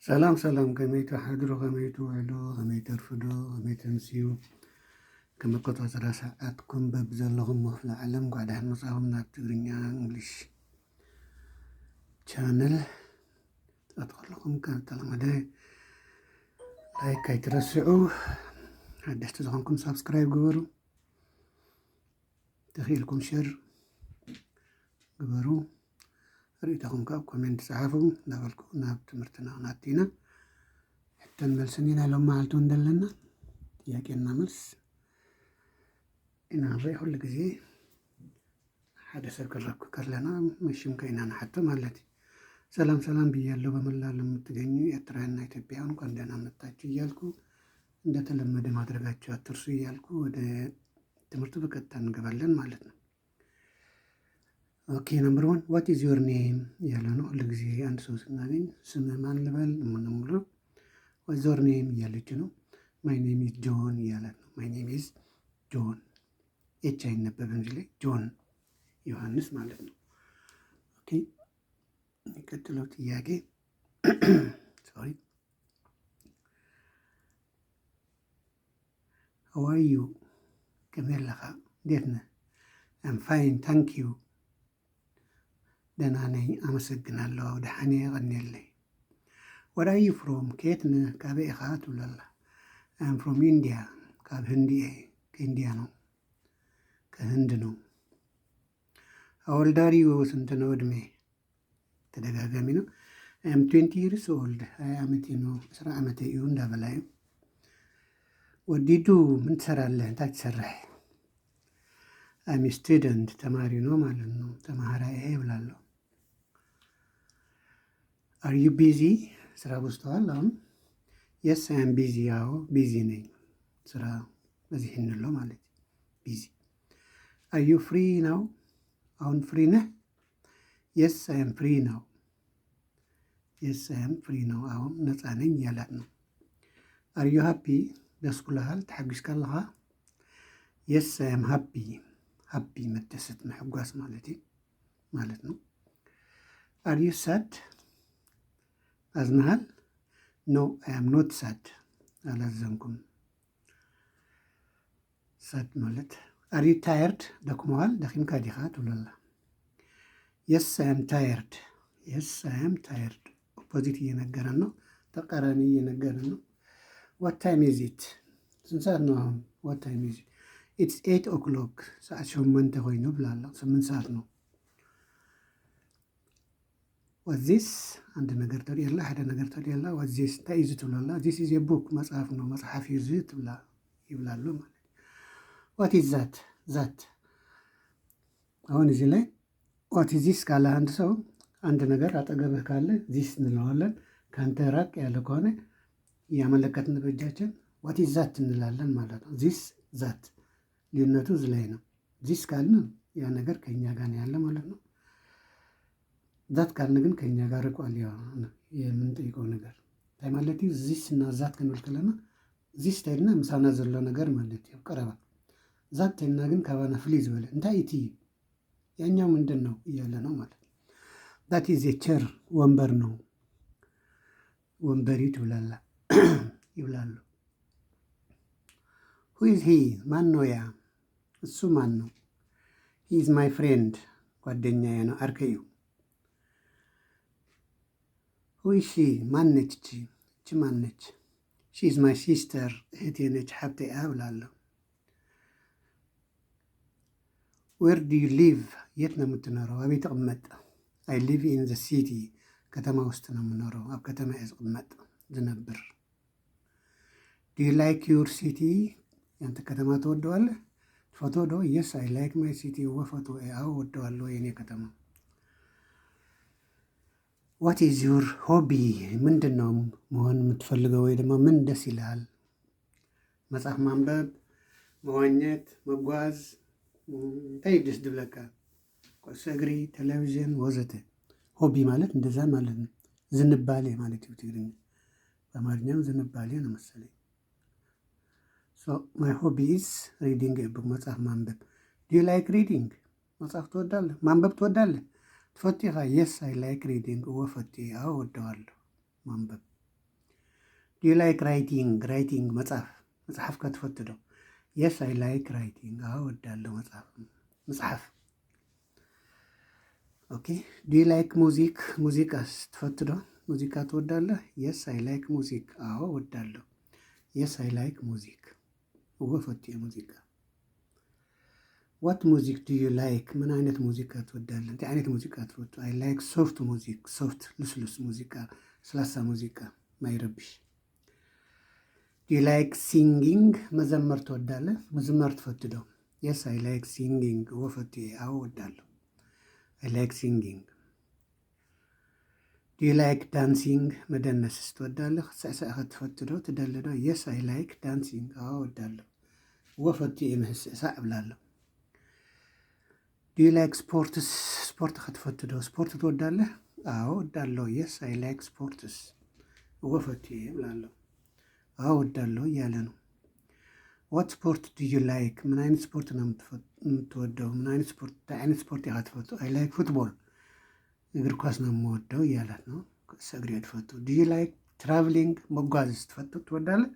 ሰላም ሰላም፣ ከመይ ትሓድሩ፣ ከመይ ትውዕሉ፣ ከመይ ተርፍዱ፣ ከመይ ተምስዩ፣ ከም ኣቆፃፅራ ሰዓትኩም በብዘለኹም ክፍለ ዓለም እንኳዕ ደሓን መፃኹም ናብ ትግርኛ English channel። ትኣቱ ከለኹም ከም ዝተለመደ like ኣይትረስዑ፣ ሓደሽቲ ዝኾንኩም subscribe ግበሩ፣ ተኽኢልኩም share ግበሩ፣ ርእቶኹም ካብ comment ፀሓፉ እናበልኩ ናብ ትምህርትና ክንኣቱ ኢና። ሕቶን መልስን ኢና ሎም መዓልቲ እውን ዘለና፣ ጥያቄና መልስ ኢና ንርኢ። ኩሉ ግዜ ሓደ ሰብ ክንረክብ ከለና መሽም ከይና ንሓቶ ማለት እዩ። ሰላም ሰላም ብያለሁ። በመላ ዓለም የምትገኙ ኤርትራውያንና ኢትዮጵያውያን እንኳን ደህና መጣችሁ እያልኩ፣ እንደተለመደ ማድረጋችሁ አትርሱ እያልኩ ወደ ትምህርቱ በቀጥታ እንገባለን ማለት ነው። Okay, number one, what is your name እያለ ነው። ሁሉ ጊዜ አንድ ሰው ስናገኝ ስምህ ማን ልበል የምንለው what's your name እያለች ነው። My name is John እያላት ነው። My name is John። H አይነበብም እዚህ ላይ፣ ጆን ዮሐንስ ማለት ነው። Okay፣ የሚቀጥለው ጥያቄ፣ sorry፣ how are you? ከመይ ኣለኻ? እንዴት ነህ? I'm fine, thank you። ደህና ነኝ፣ አመሰግናለሁ። ደሓን እየ፣ ቀኒየለይ። Where are you from? ከየት ነህ? ካበይ ኢኻ ትብለላ። I'm from India። ካብ ህንዲ እየ፣ ከኢንዲያ ነው፣ ከህንድ ነው። How old are you? ስንት ነው እድሜ? ተደጋጋሚ ነው። I'm 20 years old። 20 ዓመቴ ነው፣ 10 ዓመቴ እዩ እንዳበላዩ። What do you do? ምን ትሰራለህ? እንታይ ትሰርሕ? I'm student። ተማሪ ነው ማለት ነው። ተማሃራይ እየ ብላለሁ። Are you busy? ስራ በዝተዋል አሁን። Yes, I'm busy። አዎ busy ነኝ። ስራ በዚህ እንለው ማለት busy። Are you free now? አሁን free ነህ? Yes, I'm free now። Yes, I'm free now። አሁን ነፃ ነኝ እያላት ነው። Are you happy? ደስ ብሎሃል? ተሓጒስካ ኣለኻ? Yes, I'm happy። Happy መደሰት ምሕጓስ ማለት እዩ ማለት ነው። Are you sad? አዝነሃል? No, I am not sad። አላዘንኩም። Sad ማለት። Are you tired? ደክሞሃል? ደኺምካ ዲኻ ትብለላ። Yes, I'm tired። Yes, I'm tired። Opposite እየነገረን ነው። ተቃራኒ እየነገረን ነው። What time is it? ስንት ሰዓት ነው አሁን? What time is it? It's 8 o'clock። ሰዓት 8 ኮይኑ ብላላ፣ 8 ሰዓት ነው። What's this? አንድ ነገር ተርእየላ፣ ሓደ ነገር ተርእየላ what's this? እንታይ እዩ ትብለላ። This is book። መጽሐፍ ነው፣ መጽሐፍ እዩ እዚ ትብላ ይብላሉ ማለት። What is that? That አሁን እዚህ ላይ what is this ካለ አንድ ሰው፣ አንድ ነገር አጠገብህ ካለ this እንለዋለን። ከአንተ ራቅ ያለ ከሆነ እያመለከትን በእጃችን what is that እንላለን ማለት ነው። This, that ልዩነቱ እዚህ ላይ ነው። This ካልን ያ ነገር ከእኛ ጋር ነው ያለ ማለት ነው። That ካልን ግን ከእኛ ጋር ርቋል የምንጠይቀው ነገር። እንታይ ማለት እዩ? This እና that ክንብል ከለና this እንተኢልና ምሳና ዘሎ ነገር ማለት እዩ፣ ቀረባ። That እንተኢልና ግን ካባና ፍልይ ዝበለ፣ እንታይ እቲ ያኛው ምንድን ነው እያለ ነው ማለት ነው። That is chair። ወንበር ነው፣ ወንበር እዩ ትብላላ ይብላሉ። Who is he? ማን ነው ያ? እሱ ማን ነው? He is my friend። ጓደኛዬ ነው፣ ዓርከይ እዩ። Who is she? ማን ነች እቺ? እቺ ማን ነች? She is my sister። እህቴ ነች፣ ሓብተይ እያ ብላለሁ። Where do you live? የት ነው የምትኖረው? ኣበይ ትቕመጥ? I live in the city። ከተማ ውስጥ ነው የምኖረው። ኣብ ከተማ እየ ዝቕመጥ ዝነብር። Do you like your city? ያንተ ከተማ ትወደዋለህ? ትፈትዎ ዶ? Yes, I like my city። እወ እፈትዎ እየ፣ አዎ እወደዋለሁ የኔ ከተማ። What is your hobby? ምንድን ነው መሆን የምትፈልገው ወይ ደግሞ ምን ደስ ይልሃል? መጽሐፍ ማንበብ፣ መዋኘት፣ መጓዝ፣ እንታይ ደስ ዝብለካ? ኩዕሶ እግሪ፣ ቴሌቪዥን ወዘተ። Hobby ማለት እንደዛ ማለት ነው። ዝንባሌ ማለት እዩ ትግርኛ። በአማርኛም ዝንባሌ ነው መሰለኝ። My hobby is reading book። መጽሐፍ ማንበብ። Do you like reading? መጽሐፍ ትወዳለህ? ማንበብ ትወዳለህ? ትፈቱ ኢኻ? Yes, I like reading። እወ እፈቱ እየ፣ አዎ እወደዋለሁ ማንበብ። Do you like writing? Writing መጻፍ፣ መጽሐፍ ከትፈቱ ዶ? Yes, I like writing። አዎ እወዳለሁ መጻፍ፣ መጽሐፍ። Okay, do you like music? ሙዚቃስ ትፈቱ ዶ? ሙዚቃ ትወዳለህ? Yes, I like music። አዎ እወዳለሁ። Yes, I like music። እወ እፈቱ እየ ሙዚቃ። What music do you like? ምን አይነት ሙዚቃ ትወዳለህ? እንታይ ዓይነት ሙዚቃ ትፈቱ? I like soft music። Soft ልስሉስ ሙዚቃ፣ ለስላሳ ሙዚቃ ማይረብሽ። Do you like singing? መዘመር ትወዳለህ? ምዝማር ትፈቱ ዶ? Yes, I like singing። እወ እፈቱ እየ። አዎ እወዳለሁ። I like singing። Do you like dancing? መደነስስ ትወዳለህ? ክትስዕስዕ ኸ ትፈቱ ዶ፣ ትደሊ ዶ? Yes, I like dancing። አዎ እወዳለሁ። እወ እፈቱ እየ ምስዕሳዕ እብላለሁ። Do you like sports? ስፖርት ክትፈቱ ዶ? ስፖርት ትወዳለህ? አዎ እወዳለሁ። Yes, I like sports። እወ እፈቱ እየ እብላለሁ። አዎ እወዳለሁ እያለ ነው። What sport do you like? ምን አይነት ስፖርት ነው የምትወደው? ምን አይነት ስፖርት፣ እንታይ ዓይነት ስፖርት ኢኻ ትፈቱ? I like football። እግር ኳስ ነው የምወደው እያላት ነው። ኩዕሶ እግሪ እየ ትፈቱ። Do you like traveling? መጓዝስ ትፈቱ፣ ትወዳለህ?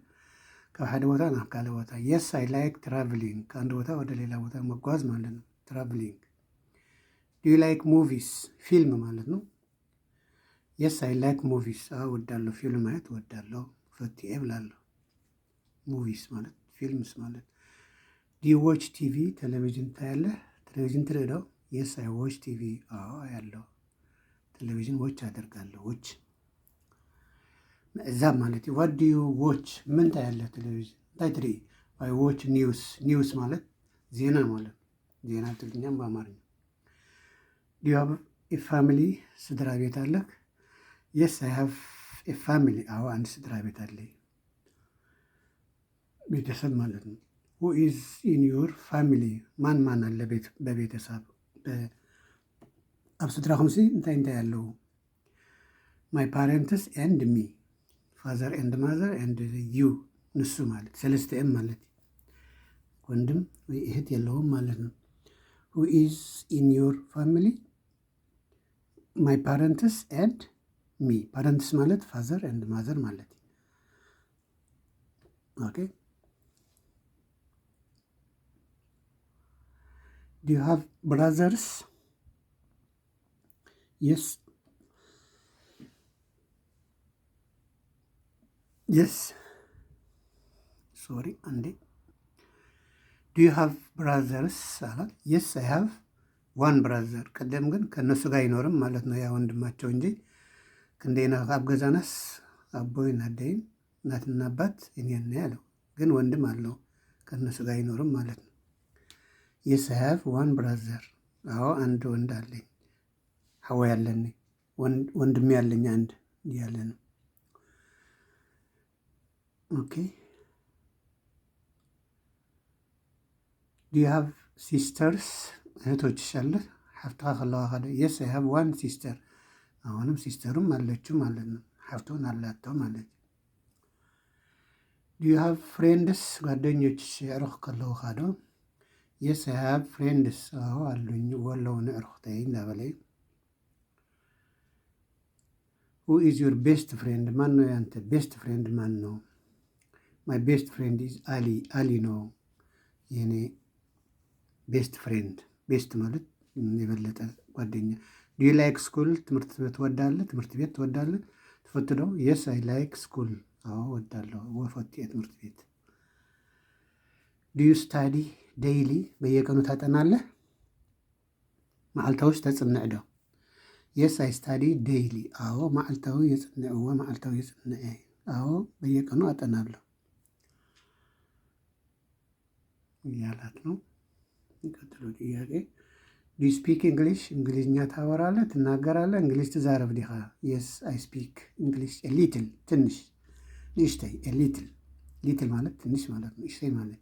ካብ ሓደ ቦታ ናብ ካልእ ቦታ። Yes, I like traveling። ከአንድ ቦታ ወደ ሌላ ቦታ መጓዝ ማለት ነው። Traveling። Do you like movies? ፊልም ማለት ነው። Yes, I like movies። አዎ እወዳለሁ፣ ፊልም ማየት እወዳለሁ፣ እፈቱ እየ እብላለሁ። Movies ማለት films ማለት። Do you watch TV? ቴሌቪዥን ታያለህ? ቴሌቪዥን ትርኢ ዶ? Yes, I watch TV። አዎ አያለሁ። ቴሌቪዥን watch አደርጋለሁ። Watch ምዕዛብ ማለት እዩ። What do you watch? ምን ታያለህ? ቴሌቪዥን እንታይ ትርኢ? I watch news። News ማለት ዜና ማለት ነው። ዜና ትግርኛም በአማርኛ። Do you have a family? ስድራ ቤት አለህ? Yes, I have a family። አዎ አንድ ስድራ ቤት አለኝ። ቤተሰብ ማለት ነው። Who is in your family? ማን ማን አለ በቤተሰብ፣ ኣብ ስድራኹም ሲ እንታይ እንታይ ኣለዉ? My parents and me, father and mother and you፣ ንሱ ማለት ሰለስተ እዮም ማለት እዩ። ወንድም ወይ እህት የለውም ማለት ነው። Who is in your family? My parents and me። Parents ማለት father and mother ማለት እዩ። Okay, do you have brothers? Yes, yes, sorry አንዴ። Do you have brothers አላት። Yes, I have one brother። ቀደም ግን ከእነሱ ጋር አይኖርም ማለት ነው ያ ወንድማቸው እንጂ። ክንደይና ኣብ ገዛናስ ኣቦይን ኣደይን እናትና አባት እኔን ያለው፣ ግን ወንድም አለው፣ ከእነሱ ጋር አይኖርም ማለት ነው። Yes, I have one brother። አዎ አንድ ወንድ አለኝ፣ ሓወይ አለኒ፣ ወንድሜ አለኝ አንድ እያለ ነው። Okay, do you have sisters? እህቶችሽ አለ፣ ሓፍትኻ ከለዋ ዶ? Yes, I have one sister። አሁንም sister ኡም አለችው ማለት ነው። ሓፍቱን አላቶ ማለት። Do you have friends? ጓደኞች ኣዕሩኽ ከለዉኻ ዶ? Yes, I have friends። አዎ አሉኝ፣ ወለውኒ ኣዕሩኽተይ እንዳበለ እዩ። Who is your best friend? ማን ነው ያንተ best friend ማን ነው? My best friend is አሊ። አሊ ነው የኔ best friend። Best ማለት የበለጠ ጓደኛ። Do you like school? ትምህርት ትወዳለህ? ትምህርት ቤት ትወዳለህ፣ ትፈቱ ዶ? Yes, I like school። አዎ እወዳለሁ፣ እፈቱ እየ ትምህርት ቤት። Do you study daily? በየቀኑ ታጠናለህ? መዓልታዊስ ተጽንዕ ዶ? Yes, I study daily። አዎ መዓልታዊ የጽንዕ፣ እወ መዓልታዊ የጽንዕ፣ አዎ በየቀኑ አጠናለሁ እያላት ነው። የሚቀጥለው ጥያቄ፣ do you speak English? እንግሊዝኛ ታወራለህ፣ ትናገራለህ? እንግሊዝ ትዛረብ ዲኻ? Yes, I speak English little። ትንሽ፣ ንእሽተይ። Little፣ little ማለት ትንሽ ማለት ነው። ንእሽተይ ማለት።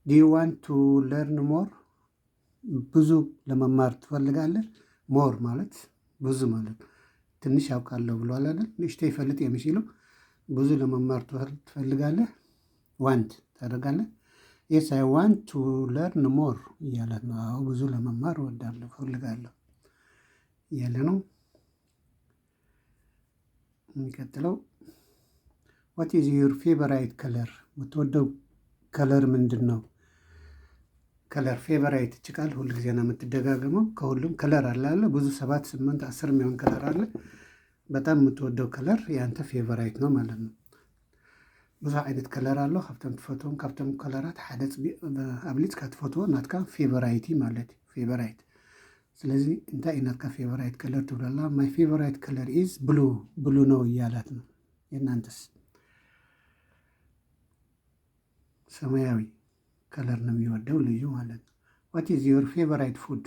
Do you want to learn more? ብዙ ለመማር ትፈልጋለህ? More ማለት ብዙ ማለት ነው። ትንሽ ያውቃለሁ ብሏል አይደል? ንእሽተይ ይፈልጥ የሚችለው ብዙ ለመማር ትፈልጋለህ? Want ታደርጋለህ? Yes, I want to learn more እያለት ነው። አዎ ብዙ ለመማር እወዳለሁ፣ እፈልጋለሁ እያለ ነው። የሚቀጥለው What is your favorite color? የምትወደው color ምንድን ነው? Color favorite እች ቃል ሁል ጊዜ ነው የምትደጋገመው። ከሁሉም color አለ ብዙ 7 8 10 የሚሆን color አለ። በጣም የምትወደው color የአንተ favorite ነው ማለት ነው። ብዙሕ ዓይነት color ኣሎ። ካብቶም ትፈትዎም ካብቶም ከለራት ሓደ ኣብሊፅካ ትፈትዎ ናትካ favorite ማለት እዩ favorite። ስለዚ እንታይ እዩ ናትካ favorite color ትብለላ። My favorite color is blue፣ blue ነው እያላት ነው። የእናንተስ? ሰማያዊ color ነው የሚወደው ልዩ ማለት ነው። What is your favorite food?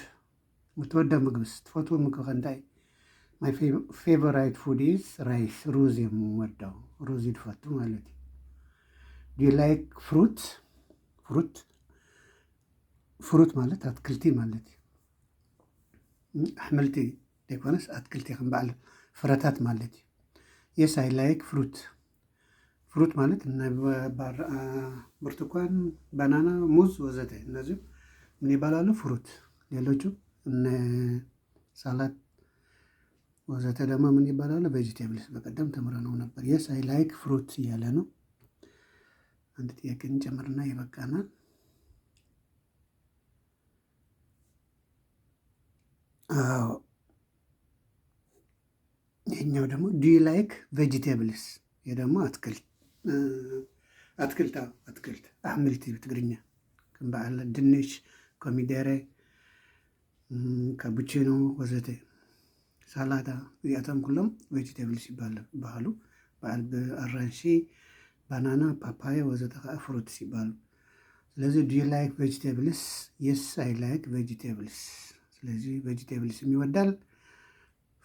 የምትወደው ምግብስ፣ ትፈትዎ ምግብ እንታይ? My favorite food is rice፣ ሩዝ የምወደው፣ ሩዝ ይድፈቱ ማለት እዩ። Do you like fruit? Fruit፣ fruit ማለት ኣትክልቲ ማለት እዩ። ኣሕምልቲ ዘይኮነስ ኣትክልቲ ከም በዓል ፍረታት ማለት እዩ። Yes, I like fruit። Fruit ማለት ብርቱካን፣ banana፣ ሙዝ ወዘተ እነዚህ ምን ይባላሉ? Fruit። ሌሎቹ እነ salad ወዘተ ደግሞ ምን ይባላሉ? Vegetables። በቀደም ተምረነው ነበር። Yes, I like fruit እያለ ነው። አንድ ጥያቄ እንጨምርና ይበቃናል። አዎ፣ ይሄኛው ደግሞ do you like vegetables? ይሄ ደግሞ አትክልት አትክልት አትክልት ኣሕምልቲ ብትግርኛ ከም በዓል ድንሽ፣ ኮሚደረ፣ ካፑቺኖ ወዘተ፣ ሳላጣ እዚኣቶም ኩሎም vegetables ይበሃሉ። በዓል ብኣራንሺ፣ banana፣ ፓፓያ ወዘተ ከዓ fruits ይበሃሉ። ስለዚ do you like vegetables? Yes, I like vegetables። ስለዚህ vegetables ም ይወዳል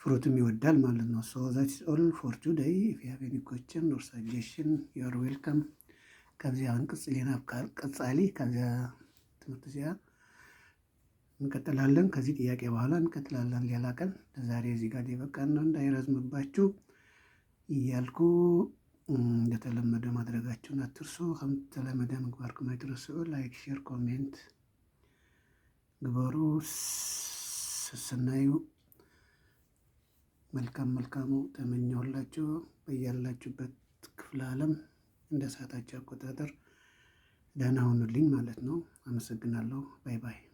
fruit ም ይወዳል ማለት ነው። So that's all for today. If you have any question or suggestion, you are welcome። ካብዚኣ ክንቅፅል ኢና ቀፃሊ። ካብዚኣ ትምህርቲ እዚኣ እንቀጥላለን። ከዚህ ጥያቄ በኋላ እንቀጥላለን ሌላ ቀን። ለዛሬ እዚህ ጋር የበቃን ነው እንዳይረዝምባችሁ እያልኩ እንደተለመደ ማድረጋችሁን አትርሱ። ከምተለመደ ምግባርኩም ኣይትረስዑ። Like፣ share፣ comment ግበሩ። ሰሰናዩ መልካም መልካሙ ተመኘሁላችሁ። በያላችሁበት ክፍለ ዓለም እንደ ሰዓታችሁ አቆጣጠር ደህና ሁኑልኝ ማለት ነው። አመሰግናለሁ። Bye bye።